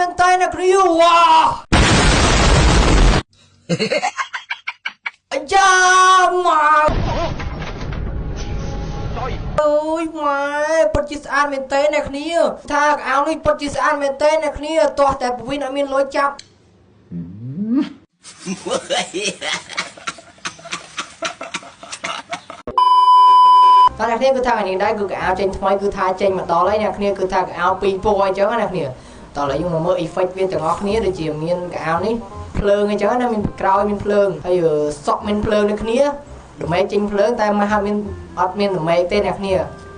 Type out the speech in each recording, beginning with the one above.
មែនតើអ្នកគ្នាវ៉ាអាយ៉ាមកអូយម៉ែពិតជាស្អាតមែនតើអ្នកគ្នាថាកៅនេះពិតជាស្អាតមែនតើអ្នកគ្នាទាស់តែពវិនអត់មានលុយចាប់តើអ្នកគ្នាគឺថាថ្ងៃនេះដែរគឺកៅចេញថ្មីគឺថាចេញមកដល់ហើយអ្នកគ្នាគឺថាកៅពីរពណ៌អញ្ចឹងណាអ្នកគ្នាតោះឥឡូវយើងមកមើល effect វាទាំងអស់គ្នាដូចជាមានកៅនេះភ្លើងអញ្ចឹងណាមានក្រោយមានភ្លើងហើយសក់មានភ្លើងដូចគ្នាដមេចេញភ្លើងតែមកហាត់មានអត់មានដមេទេអ្នកគ្នា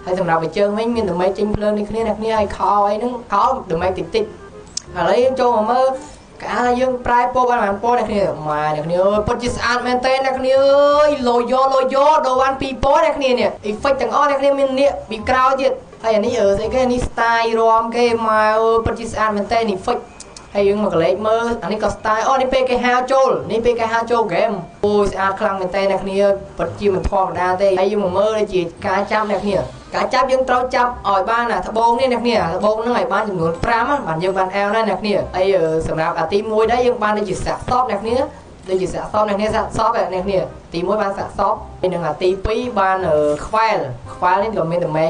ហើយសម្រាប់ឲ្យជើងវិញមានដមេចេញភ្លើងដូចគ្នាអ្នកគ្នាហើយខោអីហ្នឹងខោដមេតិចតិចឥឡូវយើងចូលមកមើលកាលយើងប្រែពណ៌បានប៉ុន្មានពណ៌អ្នកគ្នាម៉ែអ្នកគ្នាអើយពិតជាស្អាតមែនតើអ្នកគ្នាអើយលយលយដូរបានពីរពណ៌អ្នកគ្នានេះ effect ទាំងអស់អ្នកគ្នាមាននាគពីក្រោយទៀតហើយអានេះអឺស្អីគេនេះ style រំគេម៉ែអើយពិតជាស្អាតមែនតើនេះ effect ហើយយើងមកកលេចមើលអានេះក៏ style អូនេះពេលគេហៅចូលនេះពេលគេហៅចូល game អូយស្អាតខ្លាំងមែនតើអ្នកគ្នាពិតជាមិនធម្មតាទេហើយយើងមកមើលដូចជាការចាប់អ្នកគ្នាការចាប់យើងត្រូវចាប់ឲ្យបានអាត្បូងនេះអ្នកគ្នាត្បូងហ្នឹងឲ្យបានចំនួន5បានយើងបានអាវណាអ្នកគ្នាហើយសម្រាប់អាទី1ដែរយើងបានដូចជាសាក់សពអ្នកគ្នាដូចជាសាក់សពអ្នកគ្នាសាក់សពអ្នកគ្នាទី1បានសាក់សពហើយនឹងអាទី2បានខ្វែលខ្វែលនេះក៏មានតម្មេ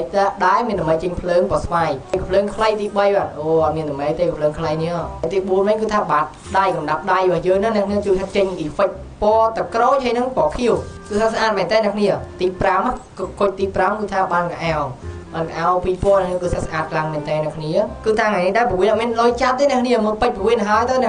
ដែរមានតម្មេចេញភ្លើងបស្វាយភ្លើងខ្លីទី3បាទអូអត់មានតម្មេទេភ្លើងខ្លីនេះទី4វិញគឺថាបាត់ដៃកំដាប់ដៃរបស់យើងណាអ្នកគ្នាជួយថាចេញ effect ពណ៌តក្រូចហើយនឹងពណ៌ខៀវគឺថាស្អាតមែនតើអ្នកគ្នាទី5គុជទី5គឺថាបានកៅបានកៅពីរពណ៌នេះគឺថាស្អាតខ្លាំងមែនតើអ្នកគ្នាគឺថាថ្ងៃនេះដែរពវិនអត់មានលុយចាប់ទេអ្នកគ្នាមើលពេជ្រពវិនហើយទៅ។